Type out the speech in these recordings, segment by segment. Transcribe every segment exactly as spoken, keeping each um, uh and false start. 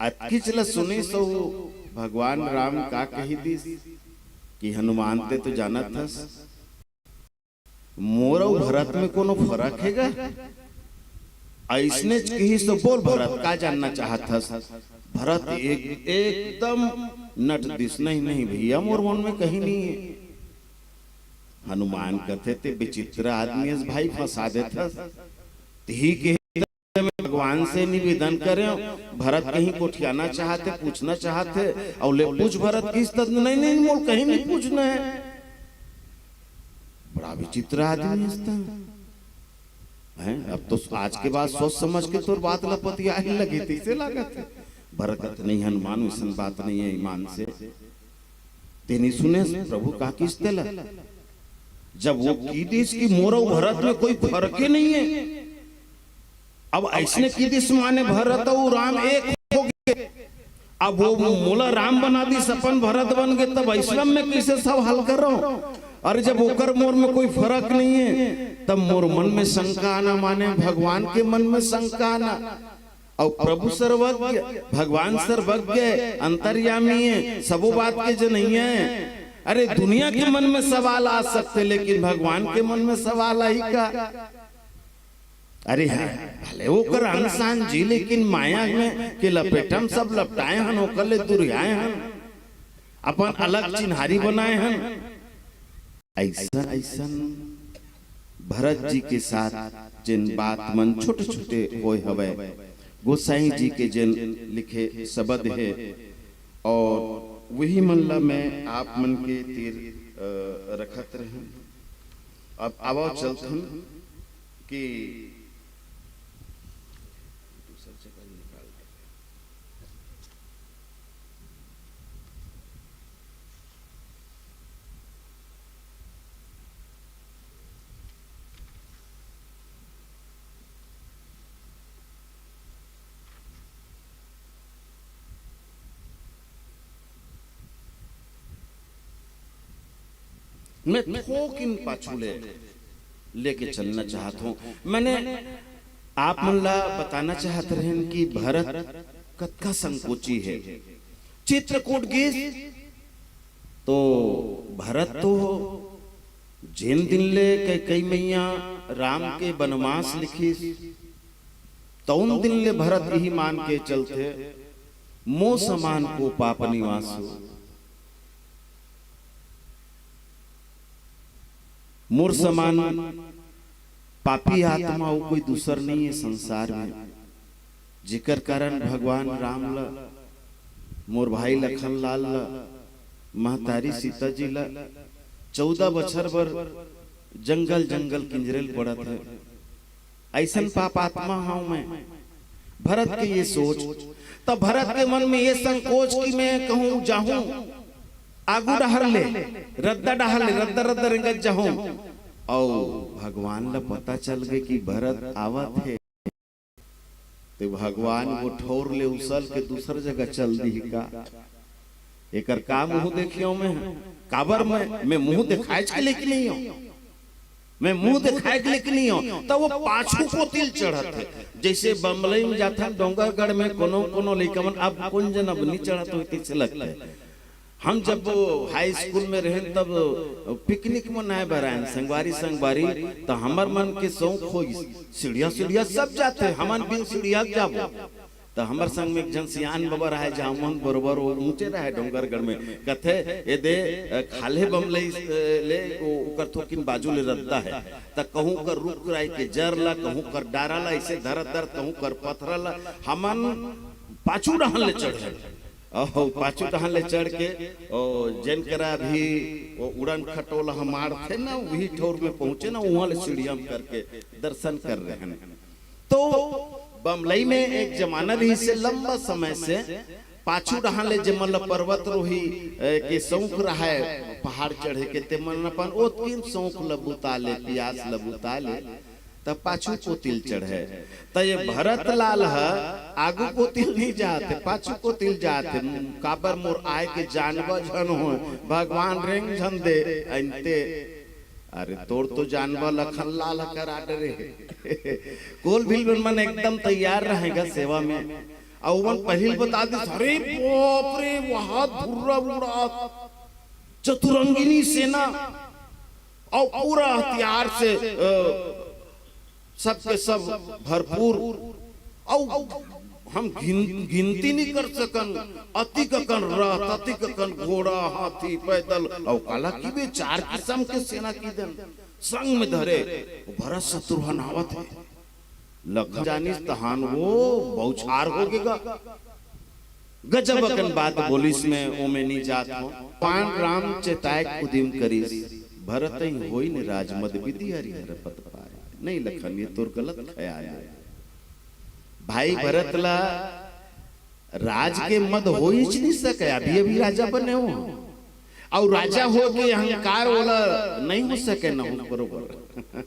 अतकिच ल सुनिस अउ भगवान राम का कहि दिस कि हनुमान, ते तो जानत हस, मोर अउ भरत में कोनो फरक हे गा? अइसने किहिस तो बोल भरत, का जानना चाहत हस? भरत एक, एकदम नट दिस, नहीं, नहीं भैया, मोर मन में कहीं नहीं है। हनुमान कथे, ते विचित्र आदमी हस भाई, फंसा देथस। तिही के भगवान से निवेदन करेंव, भरत कहीं गोठियाना चाहत हे, पूछना चाहत हे, अउ ले पूछ भरत किहिस त, नहीं, नहीं, मोर कहीं नहीं पूछना है। बड़ा विचित्र आदमी हस त। हैं? अब तो आज के बाद सोच समझ के तोर बात ल पतियाए लगे, तइसे लागत हे। भरत कथे, नहीं हनुमान, वइसन बात नहीं है ईमान से। ते नहीं सुनेस, प्रभु का किहिस तेला? जब वो कहि दिस कि मोर अउ भरत में कोई फरक ही नहीं है, अब अइसने कहि दिस माने भरत अउ राम एक हो गे। अब वो मोला राम बना दिस, अपन भरत बन गे, तब अइसन में कइसे सवाल करंव? अरे, जब ओकर मोर में कोई फरक नहीं है, तब मोर मन में शंका आना माने भगवान के मन में शंका आना। अउ प्रभु सर्वज्ञ, भगवान सर्वज्ञ हे, अंतर्यामी हे, सबो बात के जनइया हे। अरे, दुनिया के मन में सवाल आ सकथे, लेकिन भगवान के मन में सवाल आही का? अरे हाँ, भले ओकर अंग संग जी, लेकिन माया में के लपेटा म सब लपटाए हन, ओकर ले दुरिहाए हन, अपन अलग चिन्हारी बनाए हन। अइसन, अइसन भरत जी के साथ जेन बात मन छोटे-छोटे होए हवय, गोसाई जी के जेन लिखे शब्द हे, अउ वही मन ला मैं आप मन के तीर, अ, रखत रहें। अब आवव चलथन कि दूसर जगह निकाल दे। मैं थोकिन पाछू ले लेके चलना चाहत हूँ। मैंने आप मन ला बताना चाहत रहेन कि भरत कतका संकोची हे। चित्रकूट गिस तो भरत तो जेन दिन ले कैकई मैया राम के बनवास लिखिस, तउन दिन ले भरत इही मान के चलथे, "मो समान को पाप निवासो।" मोर समान पापी आत्मा अउ कोई दूसर नहीं है संसार में, जेकर कारण भगवान राम ला, मोर भाई लखन लाल ला, महतारी सीता जी ला चौदह बछर बर जंगल जंगल किंजरे ल पड़त है। अइसन पाप आत्मा हूं मैं। भरत के ये सोच, तब भरत के मन में ये संकोच कि मैं कहूं जाहूं आगू डहर ले, रद्दा डहर ले, रद्दा रद्दा रेंगत जाहूं। अउ भगवान ला पता चल गे कि भरत आवत हे, ते भगवान वो ठौर ले उसल के दूसर जगह चल दिही का? एकर का मुंह देखियो मैं? काबर मैं, मैं मुंह देखाएच के लेके नहीं हूं, मैं मुंह देखाए के लेके नहीं हूं। त वो पाछू कोती ल चढ़त हे। जैसे बमलई में जाथन डोंगरगढ़ में कोनो कोनो लइका मन, अब कोन जन अब नहीं चढ़त होही तइसे लगथे। हम जब वो हाई स्कूल में रहेन तब पिकनिक मनाए बर आएन संगवारी संगवारी, त हमर मन के शौक होइस, सीढ़िया सीढ़िया सब जाथे, हमन बिन सीढ़िया के जाबो? त हमर संग में एक झन सियान बबा रहे, जामन बरोबर वो ऊंचे रहे डोंगरगढ़ में, कथे, "ए दे, अ, खाल्हे बमलई, अ, ले, ओ, ओकर थोकिन बाजू ले रद्दा हे।" त कहूं कर रूख राई के जर ला, कहूं कर डारा ला, अइसे धरत धरत, कहूं कर पथरा ला, हमन पाछू डहन ले चढ़े। अहो, पाछू डहन ले चढ़ के, ओ, जेन करा भी वो उड़न खटोला हमार थे ना, वही ठौर में पहुंचे ना, उहां ले सीढ़िया म करके दर्शन कर रहे हैं। तो बमलई में एक जमाना रहिसे लंबा समय से, पाछू डहान ले जेमन ल पर्वत रोही, ए, के शौक रहय, पहाड़ चढ़े के, तेमन अपन ओतकिन शौक ल बुता ले, पियास ल बुता ले, त पाछू कोतिल चढ़े। त ये भरत लाल ह आगू कोतिल नहीं जात हे, पाछू कोतिल जात हे। काबर मोर आय के जानबा झन हो, भगवान रेंग झन दे, अंते अरे तोर तो जानबा लखन लाल ह करा डरे हे। कोल भील मन एकदम तैयार रहेगा सेवा में। अउ ओमन पहिली बता दिस, "अरे बाप रे, वहां धुर्रा उड़ात, चतुरंगिनी सेना, अउ पूरा हथियार से, अ, सबके सब भरपूर, अउ हम गिन-, गिनती नहीं कर सकन, अतिक अकन रथ, अतिक अकन घोड़ा, हाथी, पैदल, अउ काला किबे चार किसम के सेना किदन संग में धरे, भरत शत्रुघ्न आवत हे।" लखन जानिस तहान वो बौछार हो गेगा। गजब अकन बात बोलिस, मैं ओमे नी जात हों। पान राम चेताय उदिम करिस, भरत ही होइन राजमद बिधि हरिहर पद पाय। नहीं लखन, ये तोर गलत ख्याल हे। भाई भरत ला राज के मद होइच नी सके, अभी अभी राजा बने हो। अउ राजा हो के अहंकार वाला नहीं हो सके, न हो बरोबर।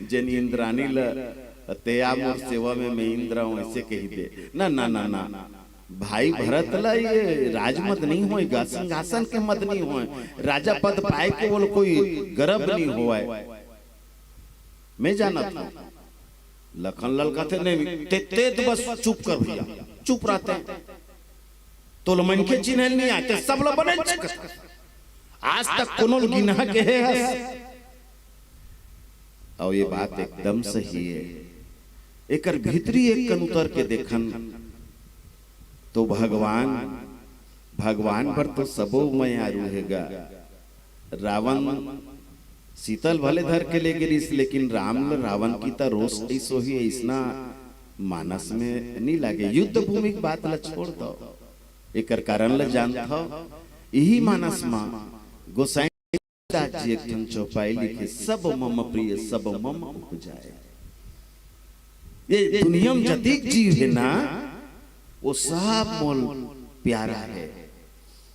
जेन इंद्रानी ल तेया मोर सेवा में मैं इंद्र हूं, ऐसे कही दे। ना, ना, ना, ना। भाई भरत ला ये राजमद नहीं होएगा, सिंहासन के मद नहीं होए, राजा पद पाए के वो कोई गर्व नहीं होए। मैं जानत हूं। लखन लाल कहते, "नहीं, ते, ते तो बस चुप कर भैया, चुप रहते हैं। तोला मनखे चिन्हल नहीं आते, सब ला बने चिकत। आज तक कोनो ल गिना के हे हस।" अउ ये बात एकदम सही हे। एकर भीतरी एक कन उतर के देखन तो भगवान, भगवान बर तो सबो मयारू हे गा। रावण सीता ल भले धर के ले गिरिस, लेकिन राम ल रावण की त रोष ऐसो ही ऐसना मानस में नी लागे। युद्ध भूमि के बात ल छोड़ दो, एकर कारण ल जानत हव। इही मानस म गोसाई दास जी एक ठन चौपाई लिखे, "सब मम प्रिय, सब मम उपजाए।" ये दुनिया में जतीक जीव हे ना, वो सब मोल प्यारा हे।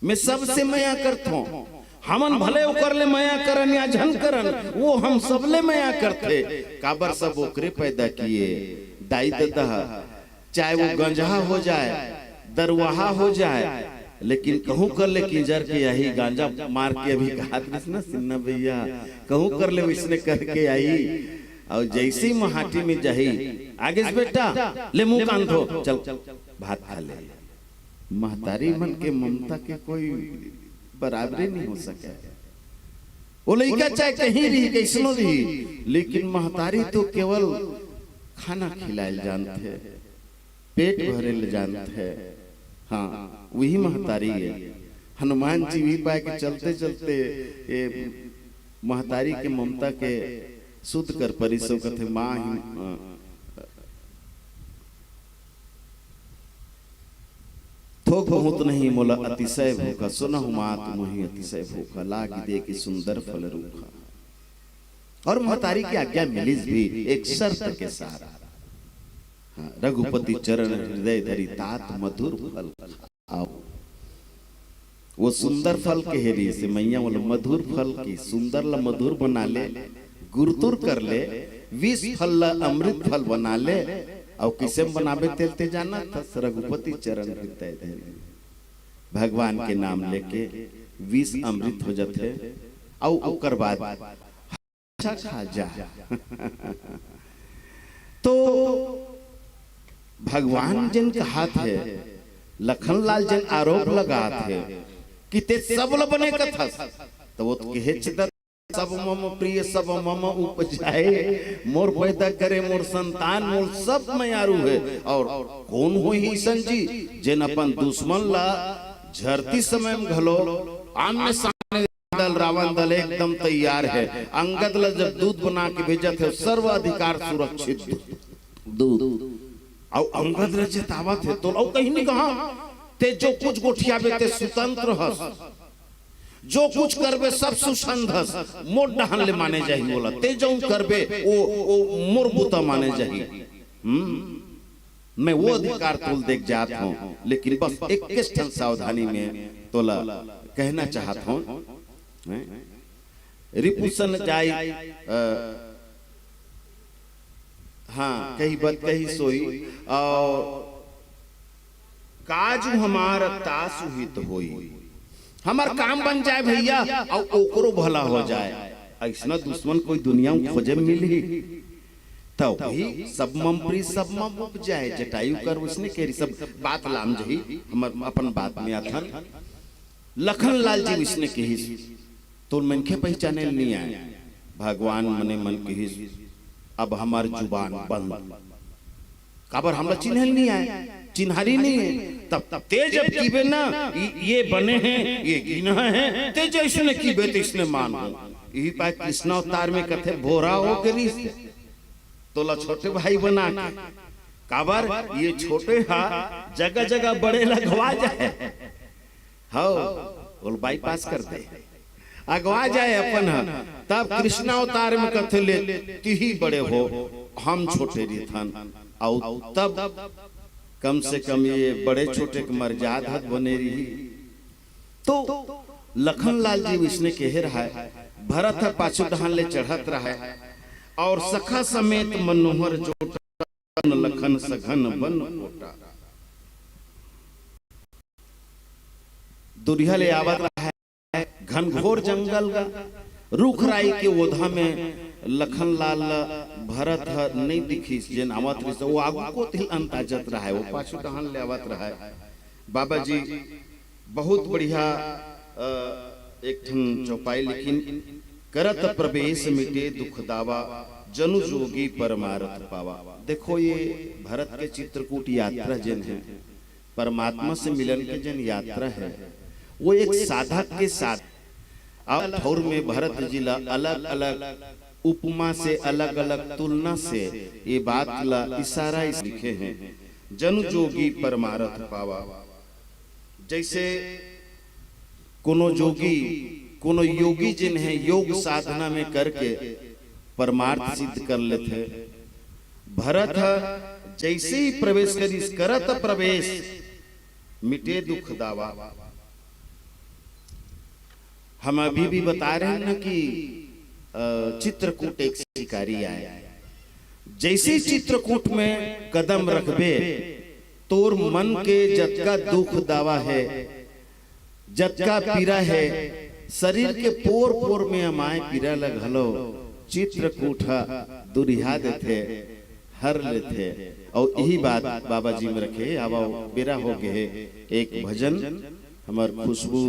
मैं सबसे मया करथों। हमन भले ओकर ले मया करन या झन करन, वो हम सबले मया करथे। काबर सब ओकरे पैदा किए, दाई ददा ह, चाहे वो गंजहा हो जाए, दरवाहा हो जाए, लेकिन कहूं कर ले किंजर के आही, गांजा मार के अभी कहत रहिस ना सिन्हा भैया, कहूं कर ले वैसने करके आही। अउ जैसे ही महाटी में जाही, "आगे से बेटा, ले मुंह कान धो, चल भात खा ले।" महतारी मन के ममता के कोई बराबरी नहीं हो सके। वो लइका चाहे कहीं रही, कैसनो रही, लेकिन महतारी तो केवल खाना खिलाए ल जानथे, पेट भरे ल जानथे। हाँ, वही महतारी हे। हनुमान जी भी पाए के चलते चलते ये महतारी के ममता के सुध कर परिस, कथे, "माँ ही, अ, थोक बहुत नहीं मोला अतिशय भूखा, सुनहु मात मोहि अतिशय भूखा, लागी देखि सुंदर फल रूखा।" अउ महतारी के आज्ञा मिलिस भी एक शर्त के साथ। हाँ, "रघुपति चरण हृदय धरी तात मधुर फल खाओ।" वो सुंदर फल के हे रहिस हे मइया, वो मधुर फल के, सुंदर ल मधुर बना ले, गुरतुर कर ले, विष फल ल अमृत फल बना ले। अउ किसे म बनाबे तेल ते जानत हस, रघुपति चरण हृदय धरी। भगवान के नाम लेके विष अमृत हो जाथे। अउ ओकर बाद अच्छा खा जा। तो भगवान जेन कहत हे, लखन लाल जेन आरोप लगात हे कि ते सब ल बने कथस, त वो तो कहेच दत, "सब मम प्रिय, सब मम उपजाए।" मोर पैदा करे, मोर संतान, मोर सब मयारू हे। अउ कोन होही अइसन जी, जेन अपन दुश्मन ला झरती समय में घलो आमने सामने दल, रावण दल एकदम तैयार हे। अंगद ला जब दूत बना के भेजत हे, सर्व अधिकार सुरक्षित दूत। अउ अंगद ला चेतावत हे, तो अउ कहीं नहीं कहा, "ते जो कुछ गोठियाबे, ते स्वतंत्र हस, जो कुछ करबे, सब सुसंध हस, मोर डहन ले माने जाही ओला, ते जौन करबे, वो, वो मोर बुता माने जाही।" हम्म। मैं वो अधिकार तोल देख जात हूं, लेकिन बस एक ठन सावधानी में तोला कहना चाहत हूं, हैं? रिपुसन जाई, अ, हाँ, कही बत कही सोई, अउ काजू हमार तासु हित होई, हमर काम बन जाए भैया, अउ ओकरो भला हो जाए। अइसना दुश्मन कोई दुनिया में खोजे में मिलही? त वही सब मम प्रीत सब मम उपजाए, जटायु कर उसने केरी सब बात लाम जही, हमर अपन बात में आथन। लखन लाल जी उसने कहिस, "तोर मनखे पहचाने ल नहीं आए।" भगवान मने मन कहिस, "अब हमार जुबान बंद।" काबर हमला चिन्हल नहीं आए, चिन्हारी नहीं है। तब ते जब कीबे ना, "ये बने हैं, ये गिना है," ते जैसने कीबे तैसने मान हो। यही पाए कृष्णा अवतार में कथे, "भोरा हो के रिश्ते तोला छोटे भाई बना के।" काबर ये छोटे हा जगह जगह बड़े लगवा जाए। हव, ओल बाईपास कर दे, अगवा जाए अपन ह। तब कृष्णा अवतार में कथे, "ले तिही बड़े हो, हम छोटे रिथन।" अउ तब कम से कम ये बड़े छोटे के मर्याद हत बने रही। तो लखन लाल जी विष्णु केहे रहाय, भरत ह पाछू डहान ले चढ़त रहाय और सखा समेत मनोहर जोटा लखन सघन बन कोटा। दुरिहा ले आवत रहाय घनघोर जंगल गा, रुख राई के ओधा में लखन लाल ल भरत ह नइ दिखिस, जेन आवत रिहिस, वो आगू कोति अंताजत रहाय, वो पाछू डहान ले आवत रहाय। बाबा जी बहुत बढ़िया, अ, एक ठन चौपाई लिखिन, "करत प्रवेश मिटे दुख दावा, जनु जोगी परमारथ पावा।" देखो, ये भरत के चित्रकूट यात्रा जेन है, परमात्मा से मिलन के जेन यात्रा है, वो एक साधक के साथ अब ठौर में भरत जी ला अलग-अलग उपमा से, अलग-अलग तुलना से ये बात ला इशारा इस लिखे हैं, "जनु जोगी परमारथ पावा।" जैसे कोनो जोगी, कोनो योगी जिन है, योग साधना में करके परमार्थ सिद्ध कर लेथे। भरत ह जैसे ही प्रवेश करिस, करत प्रवेश मिटे दुख दावा। हम अभी भी बता रहे हैं ना कि, अ, चित्रकूट एक शिकारी आए। जैसे ही चित्रकूट में कदम रखबे, तोर मन के जतका दुख दावा है, जतका पीरा है, शरीर के पोर पोर में अमाए पीरा ल घलो चित्रकूट ह दुरिहा देथे, हर लेथे। अउ यही बात बाबा जी में रखे। आवा, बेरा हो गए हे, एक भजन हमर खुशबू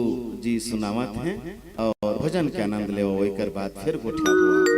जी सुनावत हैं और भजन के आनंद लेवा, एकर बाद फिर गोठियाबो।